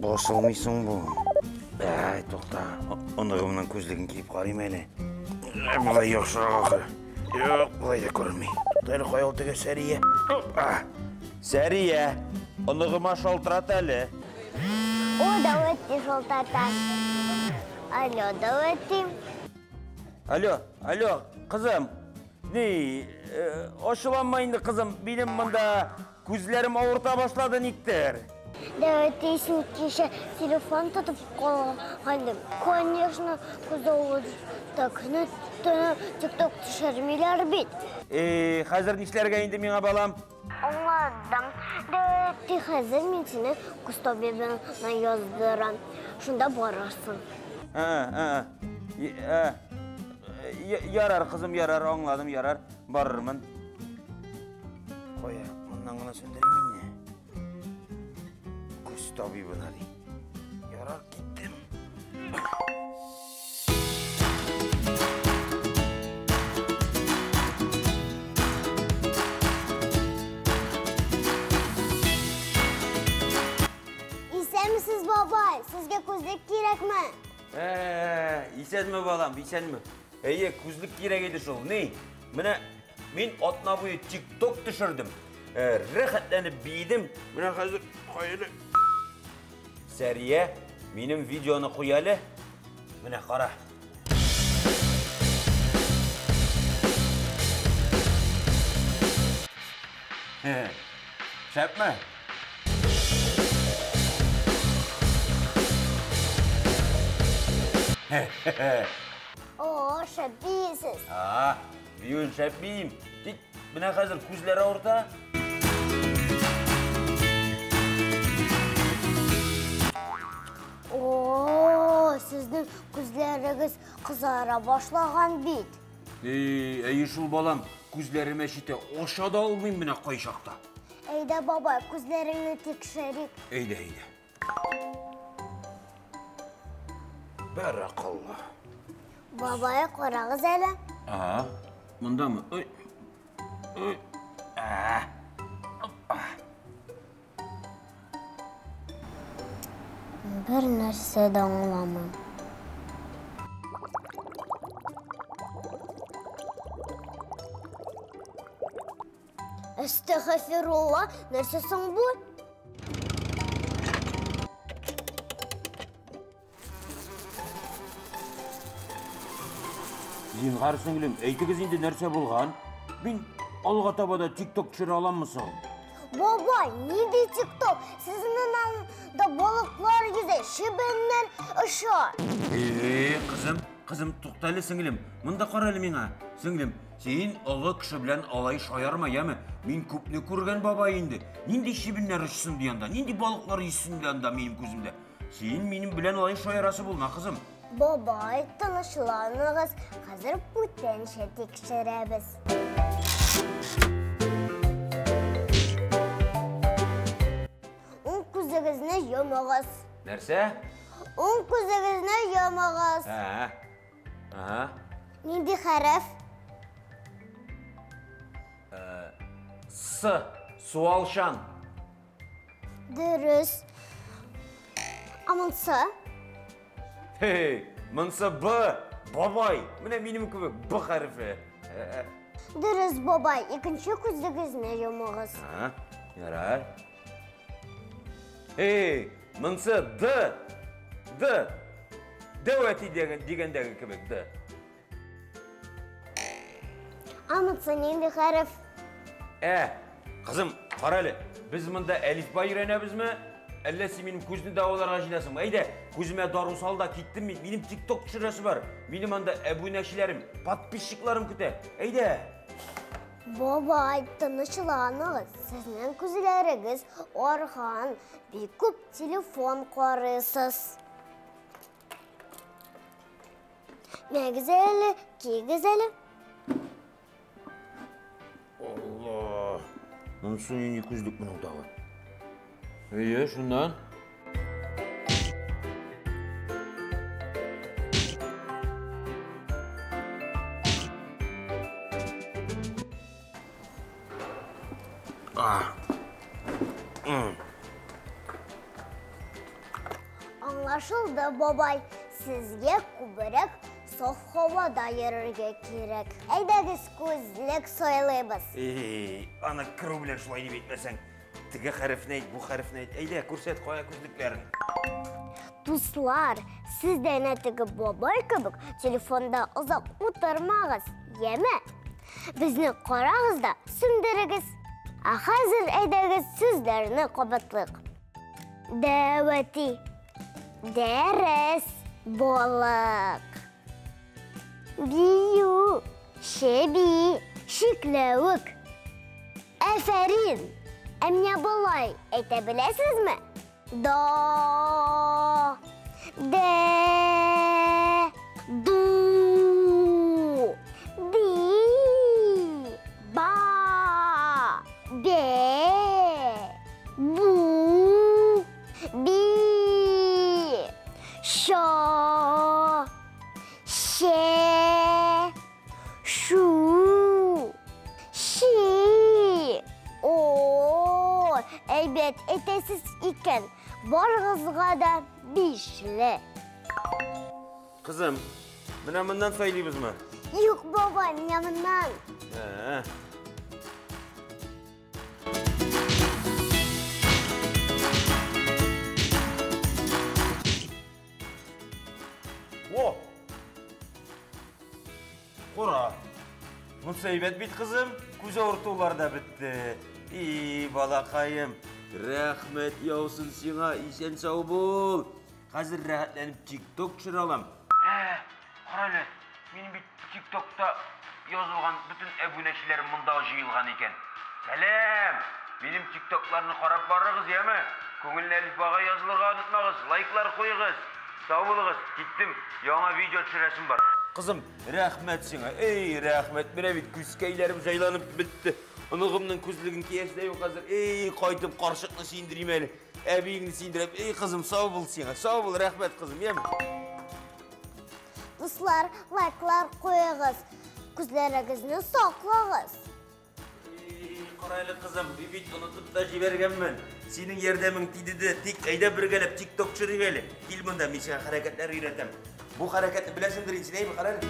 Басылмый соң бу? Әй, тукта. Оныгымның күзлеген киеп карыйм әле. Болай яхшырак ахры. Юк, болай да күренми. Тукта әле, кая ул теге Сәрия? Сәрия, оныгыма шалтырат әле. О, давайте шалтырата. Алло, давайте. Алло, алло, кызым. Ни, ачуланма инде, кызым. Минем монда күзләрем авырта башлады никтер. Давайте син кичә телефон тотып калган. Конечно, күз авырта. Көне төне тикток төшермиләр бит. Хәзер нишләргә инде миңа, балам? Аңладым. Давайте хәзер мин сине күз табибына яздырам. Шунда барырсың. Ярар, кызым, ярар, аңладым, ярар. Барырмын. Кая, моннан гына сүндерим инде. Күз табибына ди. Ярар, киттем. Исәнмесез, бабай. Сезгә күзлек кирәкме? Исәнме, балам, исәнме. Әйе, күзлек кирәк иде шул. Ни? Менә мин атна буе TikTok төшердем. Рәхәтләнеп биедем. Менә хәзер кая. Сәрия, минем видеоны куй әле. Менә кара. Шәпме? О, шәп бийсез. Биюен шәп биим. Тик менә хәзер күзләр авырта. О, сезнең күзләрегез кызара башлаган бит. Әйе шул, балам, күзләремә җитә. Аша да алмыйм менә кайчакта. Әйдә, бабай, күзләреңне тикшерик. Әйдә, әйдә. Бәракалла. Бабай, карагыз әле. Ага, мондамы? Ой. Ой. Опа. Бер нәрсә дә аңламыйм. Әстәгъфирулла, нәрсә соң бу? Зинһар, сеңлем, әйтегез инде нәрсә булган? Мин алга таба да TikTok төшерә аламмы соң? Бабай, нинди TikTok? Сезнең анда балыклар йөзә, чебеннәр оча. Кызым, кызым, тукта әле, сеңлем. Монда кара әле миңа. Сеңлем, син олы кеше белән алай шаярма, яме? Мин күпне күргән бабай инде. Нинди чебеннәр очсын ди анда, нинди балыклар йөзсен ди анда минем күземдә. Син минем белән алай шаярасы булма, кызым. Бабай, тынычланыгыз. Хәзер бүтәнчә тикшерәбез. Уң күзегезне йомыгыз. Нәрсә? Уң күзегезне йомыгыз. Ага. Нинди хәреф? С. Суалчан. Дөрес. А монсы? Хей, монсы Б. Бабай. Менә минем кебек Б хәрефе. Дөрес, бабай. Икенче күзегезне йомыгыз. Ярар. Эй, монсы Д. Д. Дәү әти дигәндәге кебек Д. А монсы нинди хәреф? Кызым, кара әле. Без монда әлифба өйрәнәбезме? Әллә син минем күзне дәваларга җыенасыңмы? Әйдә, күземә дару сал да киттем мин. Минем TikTok төшерәсе бар. Минем анда әбүнәчеләрем, подписчикларым көтә. Әйдә. Бабай, тынычланыгыз. Сезнең күзләрегез арган. Бик күп телефон карыйсыз. Мәгез әле, кигез әле. Алла! Монысы нинди күзлек моның тагы? Әйе, шуннан. Аңлашылды, бабай. Сезгә күбрәк саф һавада йөрергә кирәк. Әйдәгез, күзлек сайлыйбыз. Эй, аны керү белән шулай дип әйтмәсәң. Теге хәрефне әйт, бу хәрефне әйт. Әйдә, күрсәт, кая күзлекләрең. Дуслар, сез дә әнә теге бабай кебек телефонда озак утырмагыз, яме? Безне карагыз да сүндерегез. Ә хәзер әйдәгез сүзләрне кабатлыйк. Дәвәти, дәрес, балык. Бию, чеби, чикләвек. Әфәрин! Ә менә болай әйтә беләсезме? Да, дә, ду, ди, ба, бе, бу, би, шо, ше, шу, ши. О, әйбәт әйтәсез икән. Барыгызга да бишле. Кызым, менә моннан сайлыйбызмы? Юк, бабай, менә моннан. Ә. О! Кара. Монысы әйбәт бит, кызым. Күз авыртулар да бетте. И, балакаем, рәхмәт яусын сиңа, исән сау бул. Хәзер рәхәтләнеп ТикТок төшерә алам. Ә, кара әле, минем бит ТикТокта язылган бөтен әбүнәчеләрем монда җыелган икән. Сәлам! Минем ТикТокларны карап барыгыз, яме? Күңелле әлифбага язылырга онытмагыз, лайклар куегыз. Сау булыгыз, киттем, яңа видео төшерәсем бар. Кызым, рәхмәт сиңа. Эй, рәхмәт. Менә бит күзкәйләрем җайланып бетте. Оныгымның күзлеген киясе дә юк хәзер. Эй, кайтып карчыкны сөендерим әле. Әбиеңне сөендерәм. Эй, кызым, сау бул сиңа. Сау бул, рәхмәт, кызым, яме? Дуслар, лайклар куегыз. Күзләрегезне саклагыз. Эй, кара әле, кызым, мин бит онытып та җибәргәнмен. Синең ярдәмең тиде дә, тик әйдә бергәләп ТикТок төшерик әле. Кил монда, мин сиңа хәрәкәтләр өйрәтәм. Бу хәрәкәтне беләсеңдер инде син, әйме, кара әле.